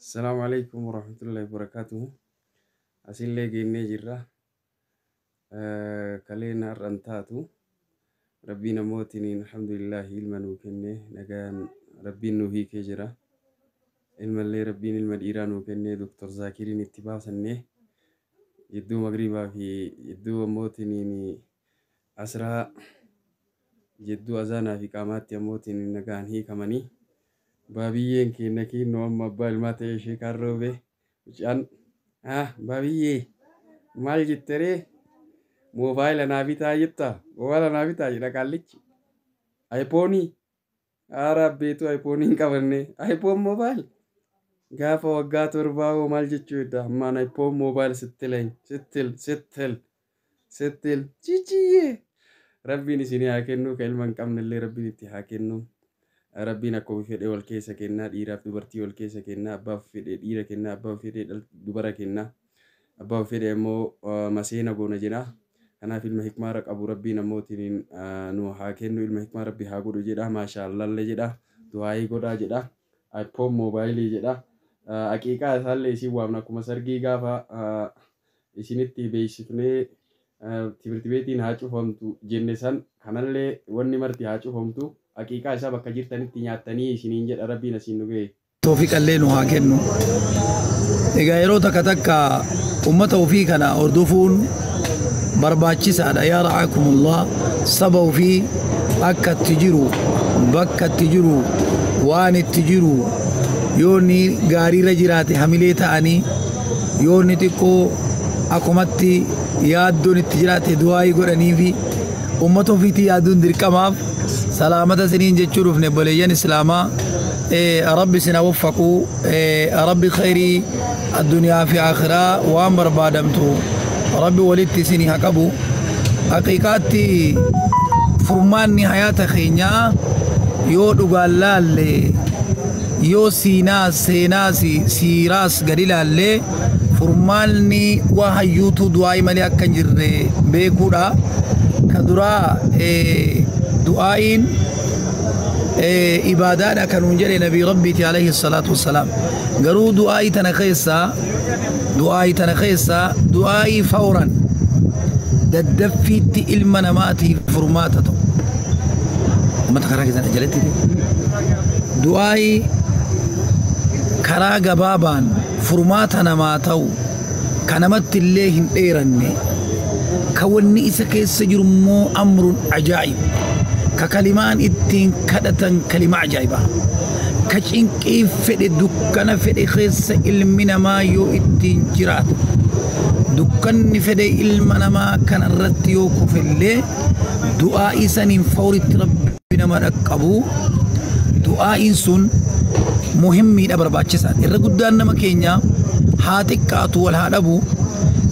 Assalaamu alaikum warahmatullahi wabarakatuhu. Asillee geennee jirra. Kaleen har'an taatu. Rabbiin ammootiin alhamdulillahi ilma nuu kenne, nagaan Rabbiin nuu hiikee jira. Ilmallee Rabbiin ilma dhiiraa nuu kenne. Doktor Zaakiriin itti baasannee jidduu magriibaa fi jidduu ammootiin asraa, jidduu azaanaa fi qaamaatti ammootiin nagaan hiikamanii. Baabiyyeen keenya kinnoo amma abbaa ilmaa ta'e ishee kaan roobe. Mucaan baabiyyee maal jetteree? Moobaayila naa bitaa jetta? Moobaayila naa bitaa jedha qaallichi. Ayipoonii haara abbeetu ayipoonii hin qabanne. Ayipoon moobaayil gaafa waggaa 7 hoo maal jechuu edda? Ammaan ayipoon moobaayil sittileኝ sittil sittil sittil ciciyyee. Rabbiin isinii haa kennu, ka ilma hin qabnellee Rabbiin itti haa kennu. Rabbiin akkuma fedhe wal keessa kennaa, dhiiraaf dubartii wal keessa kennaa, abbaaf fedhe dhiira kennaa, abbaaf fedhe dubara kennaa, abbaaf fedhe immoo maseena goona jedha. Kanaaf ilma hikmaara qabu Rabbiin ammootiin nu haa kennu, ilma hikmaa Rabbi haa godhu jedha, maashaallallee jedha, du'aayii godhaa jedha, iPhone moobaayilii jedha. Aqiiqaa isaallee isin waamna, akkuma sargii gaafa isinitti beeksifnee timirti beetiin haa cufamtu jenne san, kanallee wanni marti haa cufamtu, aqiiqaa isaa bakka jirtanitti nyaattanii isiniin jedha. Rabbiin asiin nu ga'e. Toofiqallee nu haa kennu. Egaa yeroo takka takka ummata ofii kana hordofuun barbaachisaadha. Yaa ra'akumullah, saba ofii akka itti jiru, bakka itti jiru, waan itti jiru, yoo inni gaariirra jiraate hamilee ta'anii, yoo inni xiqqoo akkumatti yaaddoon itti jiraate du'aayii godhanii fi ummata ofiitii yaaduun dirqamaaf. Salaamata isiniin jechuu dhufne, obboleeyyan islaamaa. Rabbi isin haa waffaqu. Rabbi khayrii addunyaa fi akhiraa waan barbaadamtu Rabbi walitti isinii haa qabu. Haqiiqaatti furmaanni hayaata keenyaa yoo dhugaan laalle, yoo siinaas seenaas siiraas gadi laalle, furmaanni waa hayyuutu du'aa'ii malee akka hin jirre beekuudha. Ka duraa du'aa'iin ibaadaadha kan nuun jedhe nabii Rabbiiti alayhi salaatu wassalaam. Garuu du'aa'ii tana keessa du'aa'ii fawran daddaffiitti ilma namaatiif furmaata ta'u, ummata karaa keessan jalatti du'aa'ii karaa gabaabaan furmaata namaa ta'u, ka namatti illee hin dheeranne, ka wanni isa keessa jiru immoo amrun ajaa'ib, ka kalimaan ittiin kadhatan kalima ajaa'ibaa, ka cinqii fedhe dukkana fedhe keessa ilmi namaa yoo ittiin jiraatu, dukkanni fedhe ilma namaa kanarratti yoo kufellee, du'aa'ii saniin fawritti Rabbi nama dhaqqabu, du'aa'iin sun muhimmiidha, barbaachisaadha. Irra guddaan nama keenya haa xiqqaatu wal haa dhabu,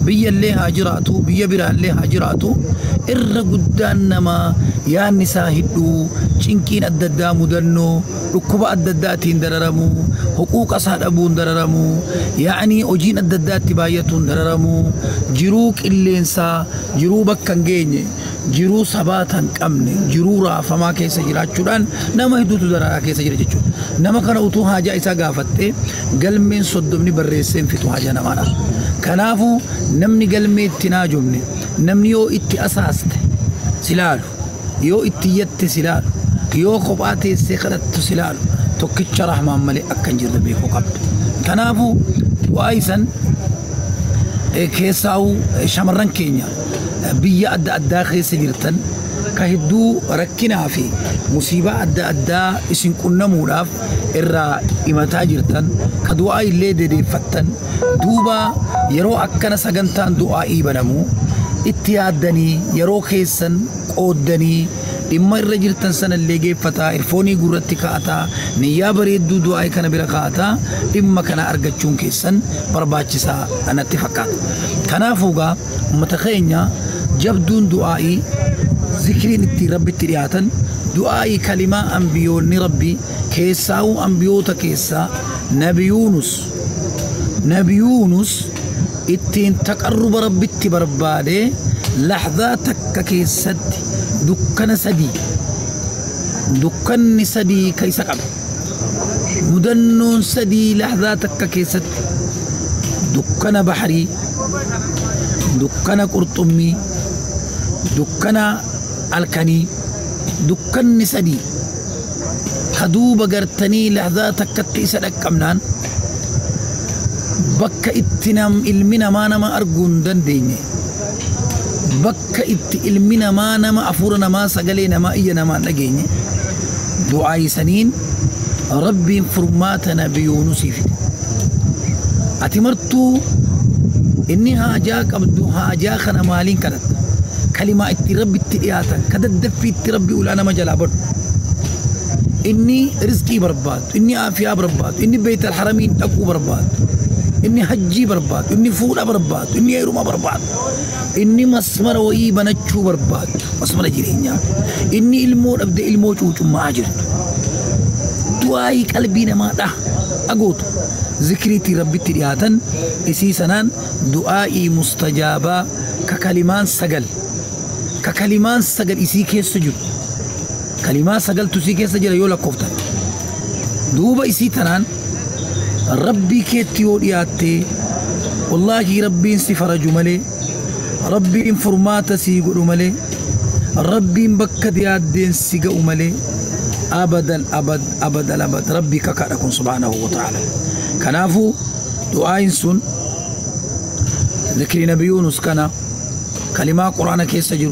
biyyallee haa jiraatu, biyya biraallee haa jiraatu, irra guddaan nama yaanni isaa hidhuu, cinqiin adda addaa, mudannoo dhukkuba adda addaatiin dararamu, huquuqa isaa dhabuun dararamu, yaa'anii hojiin adda addaatti baay'atuun dararamu, jiruu qilleensaa, jiruu bakka hin geenye, jiruu sabaata hin qabne, jiruu raafamaa keessa jiraachuudhaan nama hedduutu dararaa keessa jira jechuudha. Nama kana utuu haajaa isaa gaafattee galmeen 30 barreessee hin fixu haajaa namaadha. Kanaafuu namni galmee itti naajomne, namni yoo itti asaaste si laalu, yoo itti iyyatte si laalu, yoo kophaa teessee kadhattu si laalu, tokkicha Rahmaan malee akka hin jirre beekuu qabda. Kanaafuu du'aa isan keessaa'uu shamarran keenya biyya adda addaa keessa jirtan, ka hedduu rakkinaa fi musiibaa adda addaa isin qunnamuudhaaf irraa himataa jirtan, ka du'aa illee dedeeffattan, duuba yeroo akkana sagantaan du'aa'ii banamu itti yaaddanii yeroo keessan qooddanii dhimma irra jirtan sanallee geeffataa, irfoonii gurratti kaa'ataa, niyyaa bareedduu du'aa'ii kana bira kaa'ataa, dhimma kana argachuun keessan barbaachisaa natti fakkaata. Kanaafuu gaa uummata keenya, jabduun du'aa'ii zikriin ittiin Rabbitti dhiyaatan, du'aa'ii kalimaa ambiyoonni Rabbii keessaa'uu, ambiyoota keessaa Nabi Yuunus ittiin taqarruba Rabbitti barbaadee, lahzaa takka keessatti dukkana sadii, dukkanni sadii ka isa qabe. Mudannoon sadii lahzaa takka keessatti dukkana baxrii, dukkana qurxummii, dukkana halkanii, dukkanni sadii ka duuba gartanii lahzaa takkatti isa dhaqqabnaan bakka itti ilmi namaa nama arguu hin dandeenye, bakka itti ilmi namaa nama afuura namaa sagalee namaa iyya namaa hin dhageenye, du'aa saniin Rabbiin furmaata Nabi Yuunusii fide. Ati martuu inni haajaa qabdu, haajaa kana maaliin kadhatta? Kalimaa itti Rabbitti dhiyaatan, ka daddaffiitti Rabbi ulaa nama jalaa badu. Inni rizqii barbaadu, inni aafiyaa barbaadu, inni beeytal haramiin dhaquu barbaadu, inni hajjii barbaadu, inni fuudha barbaadu, inni heeruma barbaadu, inni masmara wayii banachuu barbaadu, masmara jireenyaa, inni ilmoo dhabde ilmoo cuucummaa jirtu. Du'aayii qalbii namaa dha agootu zikriitti Rabbitti dhiyaatan isii sanaan du'aa'ii mustajaabaa ka kalimaan sagal, ka kalimaan sagal isii keessa jiru, kalimaa sagaltu isii keessa jira yoo lakkooftan, duuba isii tanaan Rabbii keetti yoo dhiyaatte, wallaahi Rabbiin si faraju malee, Rabbiin furmaata sii godhu malee, Rabbiin bakka yaaddeen si ga'u malee, abadan abad abadan abad Rabbii kakaadha kun subhaanahu wa ta'ala. Kanaafuu du'aayin sun zikrii Nabi Yuunus kana, kalimaa Quraana keessa jiru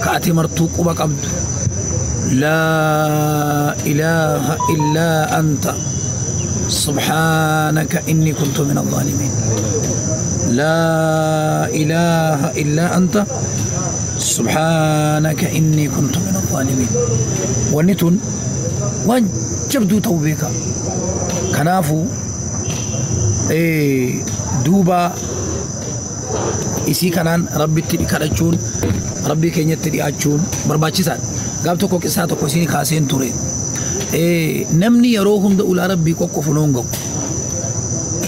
ka ati martuu quba qabdu, laa ilaaha illaa anta subhaanaka inni kuntu min alzaalimiin, laa ilaaha illaa anta subhaanaka inni kuntu min alzaalimiin. Wanni tun waan jabduu ta'uu beeka. Kanaafuu duuba isii kanaan Rabbitti kadhachuun, Rabbii keenyatti dhi'aachuun barbaachisaadha. Gaaf tokko qisaa tokko isin kaaseen ture. Namni yeroo hunda ulaa Rabbii qoqqofu noon ga'u.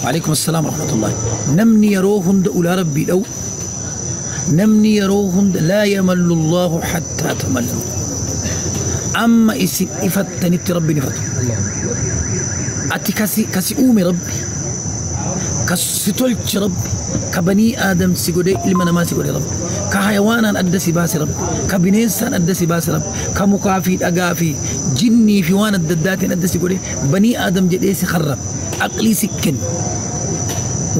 Alaikum assalaam warahmatullahi. Namni yeroo hunda ulaa Rabbii dha'u, namni yeroo hunda laa yamallu Allahu hattaa tamallu. Amma isin ifattanitti Rabbiin ifatu. Ati kasi uume Rabbi, kasi tolche Rabbi, ka banii Aadam si godhee ilma namaa si godhe Rabbi, ka hayawaanaan adda si baase Rabbi, ka bineensaan adda si baase Rabbi, ka mukaa fi dhagaa fi jinnii fi waan adda addaatiin adda si godhee banii Aadam jedhee si kharrab, aqlii si kenne,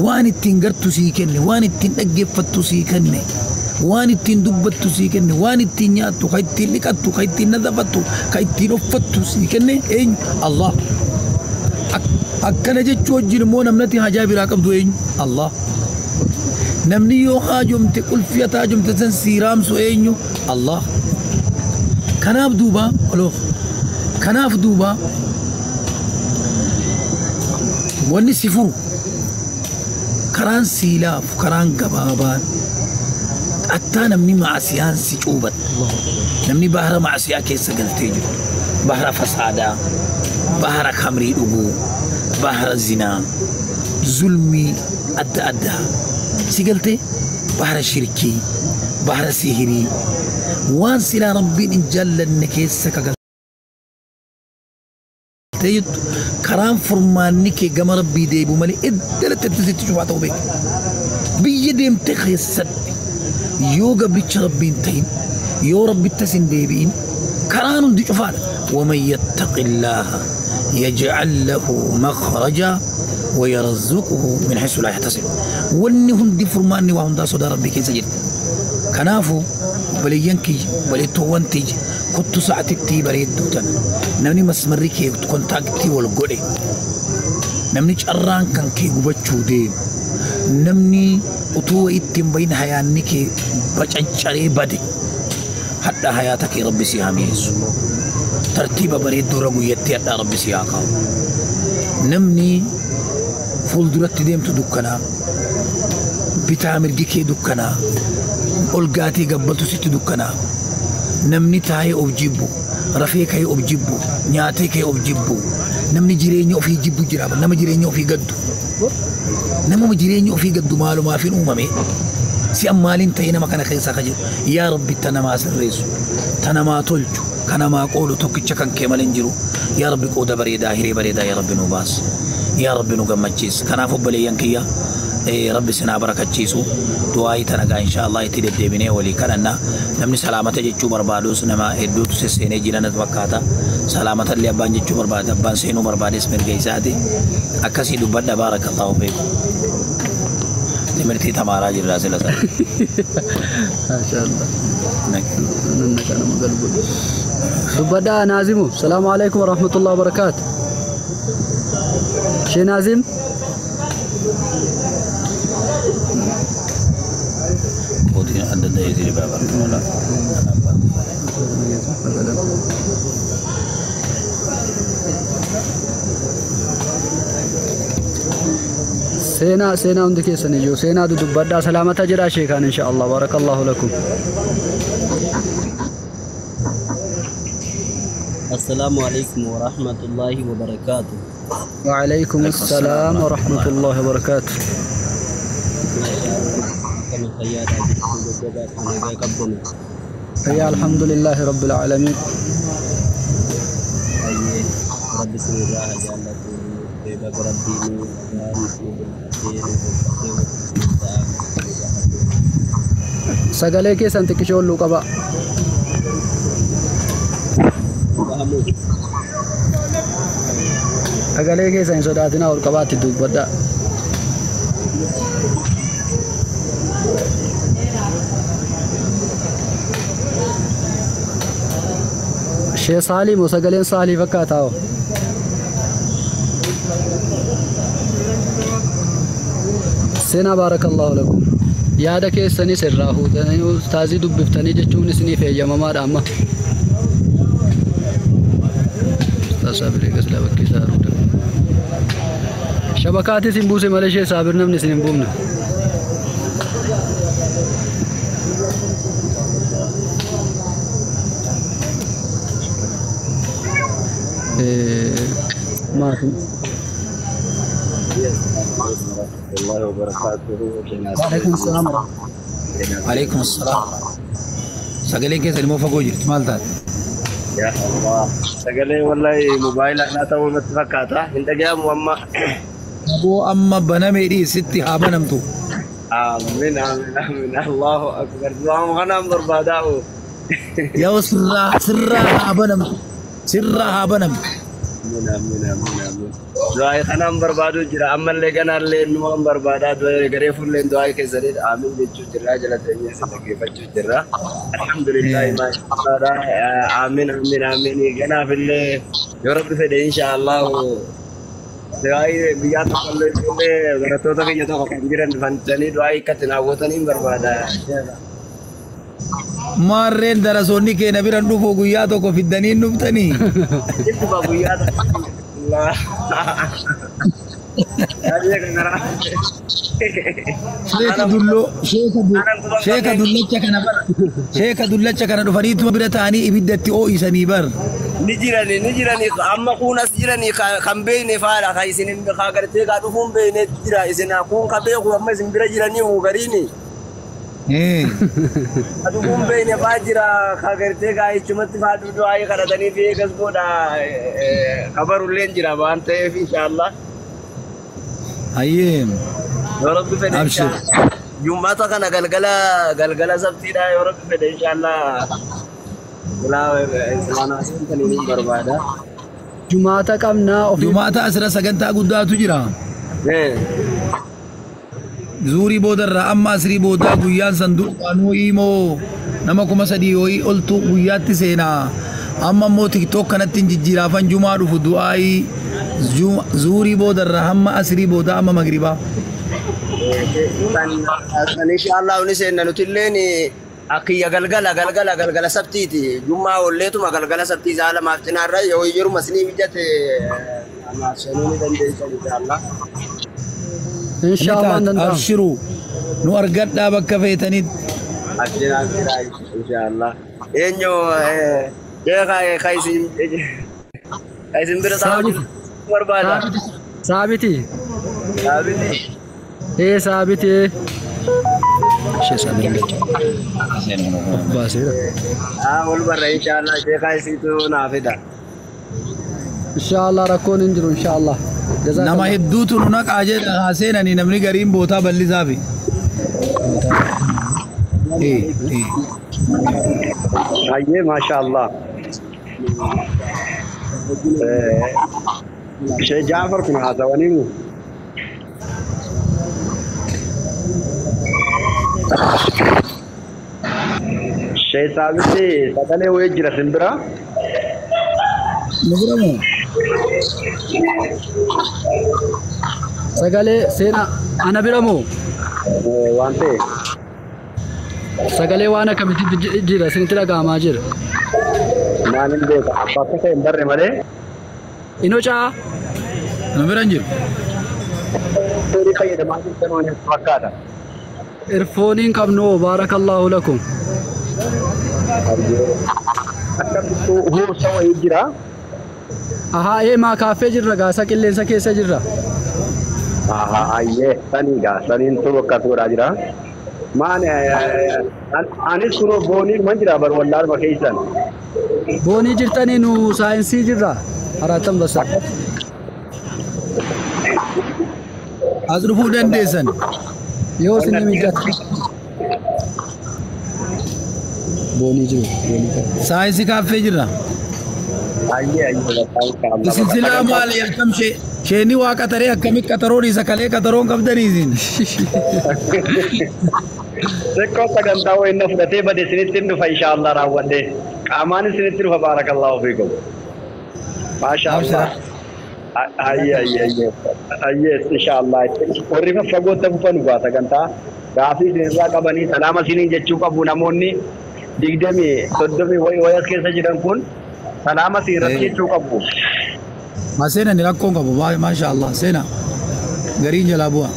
waan ittiin gartu sii kenne, waan ittiin dhaggeeffattu sii kenne, waan ittiin dubbattu sii kenne, waan ittiin nyaattu, ka ittiin dhiqattu, ka ittiin nadafattu, ka ittiin uffattu sii kenne eenyu? Allah. Akkana jechuu wajjin immoo namnati hajaa biraa qabdu eenyu? Allah. Namni yoo haajomte qulfii ati haajomte san sii raamsu eenyu? Allah. Kanaaf duuba oloof. Kanaaf duuba wanni si furu, karaan sii laafu, karaan gabaabaan, hattaa namni maasiyaan si cuuban, namni bahara maasiyaa keessa galtee jirtu, bahara fasaadaa, bahara kamrii dhuguu, bahara zinaa, zulmii adda addaa si galtee, bahara shirkii, bahara sihirii, waan silaa Rabbiin hin jaallanne keessa ka galtee jirtu, karaan furmaanni kee gama Rabbii deebi'u malee iddalatti itti sitti cufaa ta'uu beeka. Biyya deemte keessatti yoo gabricha Rabbiin ta'in, yoo Rabbitti hin deebi'in, karaan hundi cufaadha. Waman yattaqi Allaaha yaj'al lahu makhraja wa yarzuquhu min haythu laa yahtasib. Wanni hundi furmaanni waa hundaa sodaa Rabbii keessa jirti. Kanaafuu obboleeyyan kiyya, obboleettoowwan tiyya, kottu sa'atittii bareedduu tana namni masmarri kee kontaaktii wal godhe, namni carraan kan kee gubachuu deemu, namni utuu itti hin bahin hayaanni kee bacaccaree bade, hadha hayaata kee Rabbi si haa mi'eessu, tartiiba bareedduu irra guyyattii hadhaa Rabbi si haa kaa'u. Namni fuulduratti deemtu dukkanaa, bitaa mirgi kee dukkanaa, ol gaatee gabbaltu sitti dukkanaa, namni taa'ee of jibbu, rafee ka'ee of jibbu, nyaatee ka'ee of jibbu, namni jireenya ofii jibbu jira, nama jireenya ofii gaddu, namuma jireenya ofii gaddu maalumaaf hin uumame Si ammaaliin ta'ee nama kana keessaa ka jiru yaa Rabbi ta namaa sirreessu ta namaa tolchu ka namaa qoodu tokkicha kan kee malee hin jiru. Yaa Rabbi qooda bareedaa hiree bareedaa yaa Rabbi nu baas yaa Rabbi nu gammachiis. Kanaaf obboleeyyan kiyya Rabbi sinaa barakachiisu du'aayii tana gaa insha Allah itti deddeebinee walii kadhanna. Namni salaamata jechuu barbaadus nama hedduutu sesseenee jira natti fakkaata. Salaamata illee abbaan jechuu barbaade abbaan seenuu barbaades mirga isaati. Akkasii dubbadha baarakallahu fiikum. Timirtii tamaaraa jirraa sila sana. Maashaallah. Nanna kana magal godhu. Dubbadhaa Naazimu. Salaamu alaikum warahmatullahi wabarakaatu. Shee Naazim. Kootiin adda adda eesii baa. Seenaa seenaa hundi keessan iyyuu seenaa dudubbadhaa salaamata jedhaa sheekaan insha Allah barakallahu lakum. Assalaamu alaikum wa rahmatullahi wa barakaatuh. وعليكم السلام ورحمة الله وبركاته. Akkami fayyaadhaa jirtu jajjabaadha nagaa qabdani. يا الحمد لله رب العالمين. Baay'ee Rabbi isinirraa haa jaallatu. Baga Rabbiin nagaan nu bulfatee nu tolfatee waliin ta'a. Sagalee keessan xiqqishoo olluu qaba. Bahamuu. Sagalee keessan hin sodaatinaa ol qabaatti dubbadhaa. Shee Saalii moo sagaleen Saalii fakkaataa hoo? Seenaa baarakallahu lakum. Yaada keessanis irraa fuutanii ustaazii dubbiftanii jechuun isiniif eeyyamamaadha amma. Ustaaz Saabir eegas labakkisaa ruuta. Shabakaatis hin buuse malee shee Saabir namni isin hin buufne. Maatiin. Warahmatullahi wabarakatuh. Waalaikum salaam. Alaikum salaam. Sagaleen keessan immoo fagoo jirti maal taate? Ya Allah. Sagalee wallahi mobaayila naa ta'uu natti fakkaata. Hin dhagahamu amma. Aboo amma banamee dhiisitti haa banamtu. Amiin amiin amiin. Allahu akbar. Du'aan kanaan barbaadaa'u. Yoo sirraa sirraa haa banamtu. Sirraa haa banamtu. Amiin amiin amiin amiin. Du'aa kanaan barbaadu jira. Ammallee ganaallee numaan barbaadaa du'aa garee fuulleen du'aa keessanii amiin jechuu jirra. Jala teenyee si dhaggeeffachuu jirra. Alhamdulillahi maashallah. Amiin amiin amiin. Ganaafillee yoo Rabbi fedhe insha Allah. Du'aa biyyaa tokkollee ijoollee barattoota keenya tokko kan jiran fantanii du'aa akkatti naawwatanii barbaada. Maarreen darasoonni keenya biran dhufu guyyaa tokko fiddanii hin dhuftanii. Ittuma guyyaa tokko. Sheeka dulloo sheeka dullacha kana bar sheeka dullacha kana dhufaniituma bira ta'anii ibiddatti oo'isanii bar. Ni jirani amma kun as jirani kan beekne faadha kan isin ka gartee ka dhufuun beekne jira isin kun ka beeku amma isin bira jiranii gariini. Ka dhufuun beekne faa jira ka gartee ka ichumatti faa du'aa kadhatanii fi eegas booda kabarulleen jira waan ta'eef inshallah. Hayyee. Yoo Rabbi fedhe Abshir. Jummaata kana galgala galgala sabtiidha yoo Rabbi fedhe inshallah. Barbaada. Jumaata qabnaa ofii. Jumaata asirra sagantaa guddaatu jira. Zuurii boodarraa amma asrii boodaa guyyaan sanduuqaanuu imoo nama 3000 ho'i oltu guyyaatti seenaa. Amma immoo TikTok kanatti hin jijjiiraafan jumaa dhufu du'aayii zuurii boodarraa hamma asrii boodaa amma magribaa. Kan inshallah ni seenna nuti illeen akiyya galgala galgala galgala sabtiiti. Jummaa olleetuma galgala sabtii sa'a lamaaf cinaarra yoo yeruma isinii mijate anaaf seenuu ni dandeessan inshallah. Inshallah hin danda'amu. Abshiruu nu argadhaa bakka feetanitti. Abshira abshira inshallah. Eenyu sheekha ka isin bira taa'u barbaada. Saabiti. Saabiti. Ee saabiti. Ishee sabirin galcha. Of baaseera. Ol barra inshaallah sheekaa isiitu naa fida. Inshaallah rakkoon hin jiru inshaallah. Nama hedduutu nu naqaa jedha haa seenanii namni gariin bootaa bal'isaafi. Hayyee maashaallah. Shee Jaafar kun haasawaniiru. Shee Saabitti sagalee wayii jira simbira. Nu bira moo? Sagalee seenaa ana bira moo? Waan ta'e. Sagalee waan akkamitti jira isinitti dhaga'amaa jira. Maalin beeka bakka ta'e hin barre malee. Inoo caa. Nu bira hin jiru. Horii fayyadamaa jirtan waan fakkaata. Irfooniin qabnu baarakallahu lakum. Akkamitti huursa wayii jira. Ahaa eemaa kaaffee jirra gaasa qilleensa keessa jirra. Ahaa ayyee sanii gaa saniin turu akkas godhaa jira. Maan anis kunoo boonii man jira bar wallaaluma keessan. Boonii jirtanii nu saayinsii jirra. Haraatan basa. As dhufuu dandeessan. Yoo isin mijata. Boonii jiru. Boonii qabu. Saayinsii kaaffee jirra. Ayyee ayyee Isin silaa maali akkam sheeni waa qataree akkamitti qataroon isa kalee qataroon qabdanii isin. Xiqqoo sagantaa wayii na fudhatee bade isinitti hin dhufa inshaallah raawwadhee. Qaamaan isinitti dhufa baarakallahu fiikum. Maasha Allah. Ayyee ayyee ayyee. Ayyee inshaallah. Warri faffagootti hafan dhugaa sagantaa gaafii isinirraa qabanii salaama isiniin jechuu qabu namoonni 20 30 wayii as keessa jiran kun salaama isin irratti jechuu qabu. Ma seenani rakkoon qabu maasha Allah seena gariin jalaa bu'a.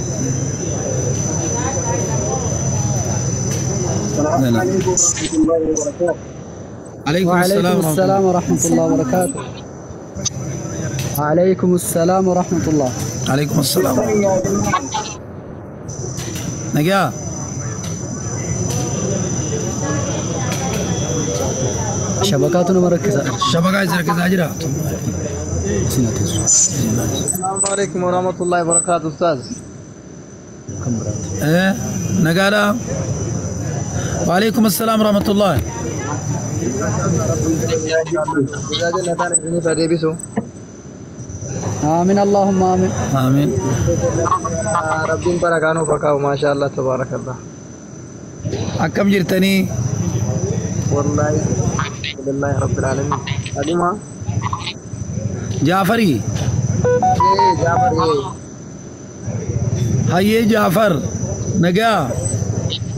عليكم وعليكم السلام ورحمة الله وبركاته. عليكم السلام ورحمة الله. عليكم السلام. نجا. شبكاتنا مركزة. شبكة مركزة أجرا. السلام عليكم ورحمة الله وبركاته أستاذ. إيه نجالا. وعليكم السلام ورحمة الله. آمين اللهم آمين. آمين. ربين بركانو بكاو ما شاء الله تبارك الله. أكم جرتني؟ والله الحمد لله رب العالمين. أدوما جعفري. إيه جعفري. هاي جعفر نجا.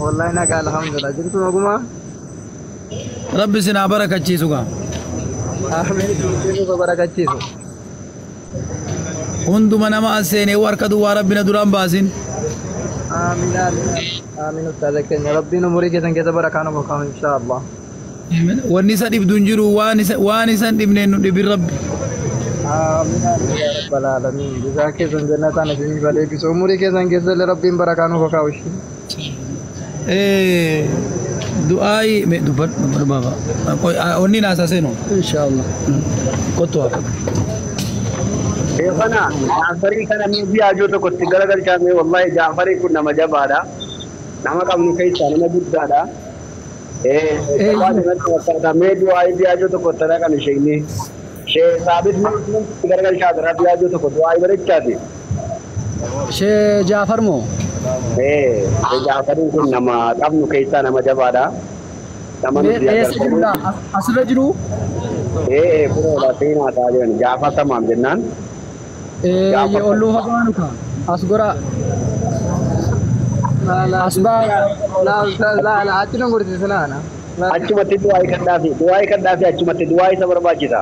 والله نجا الحمد لله. جرت مقوما؟ رب سنا بركة چیزوں آمين. چیزوں برکة چیزوں. hunduma nama as seenee harka duwwaa rabbina duraan baasin. Amiin amiin amiin ustaaza keenya rabbiin umurii keessan keessa barakaa nu kaa'u inshaallah. Wanni isa dhibdu hin jiru waan isa hin dhibneen nu dhibin rabbi. Amiin amiin yaa rabbal aalamiin jazaa keessan jannataan isinii baleebisu umurii keessan keessa illee rabbiin barakaa nu kaa'u ishee. Du'aayi dubbadhu baaba onni naasaa seenu. Inshaallah. Kottu hafa. Sheekana Jaafarii kana miidiyaa ijoo tokkotti garagalchaame wallahi Jaafarii kun nama jabaadha. Nama qabnu keessaa nama guddaadha. Waan irratti fakkaata mee du'aa miidiyaa ijoo tokkotti kan isheenni. Shee Saabit mee garagalchaa jira miidiyaa ijoo tokko du'aa bareechaati. Shee Jaafar moo? Jaafariin kun nama qabnu keessaa nama jabaadha. Nama miidiyaa asirra jiru? Kuroodha seenaa ta'aa jiran Jaafar Tamaam jennaan. Olluu hafaanuka as gora as baa la achuma gurtisinaana achumatti du'aa kadhaafi du'aa kadhaafi achumatti du'aa isa barbaachisa.